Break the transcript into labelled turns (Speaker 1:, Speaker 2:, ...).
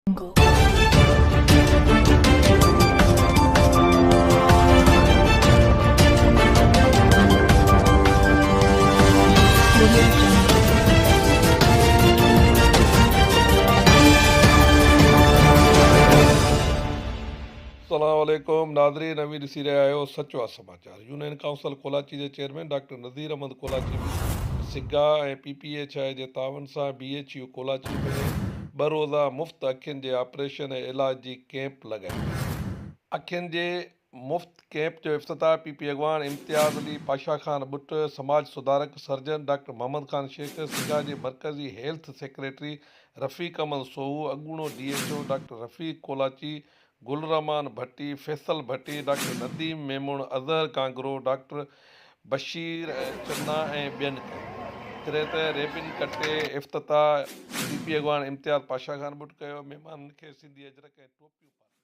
Speaker 1: Jungle. Audio Jungle.
Speaker 2: السلام عليڪم ناظرين اوهين ڏسي رهيا آهيو سچ آ سماچار يونين ڪائونسل ڪولاچي جي chairman doctor Nazir Ahmed Kolachi سگا ۽ P P H I جي تعاون سان بي ايڇ يو ڪولاچي ۾ ٻه روزه مفت اکين جي آپريشن ۽ علاج جي ڪئمپ لڳائي وئي. اکين جي مفت ڪئمپ جو افتتاح پي پي اڳواڻ امتياز علي پاشا خان ٻٽ، سماج سڌارڪ سرجن ڊاڪٽر محمد خان شيخ، سگا جي مرڪزي هيلٿ سيڪريٽري رفيق احمد سوهو، اڳوڻو D H O doctor Rafiq Kolachi, Gul Rehman Bhatti, Faisal Bhatti, doctor Nadeem Memon, Azhar Kangro, doctor Bashir Channa ۽ ٻين ڪيو. جڏهن ته ريبن ڪٽي افتتاح پي پي اڳواڻ امتياز پاشا خان ٻٽ ڪيو، مهمانن کي سنڌي اجرڪ ۽ ٽوپيون پارايون.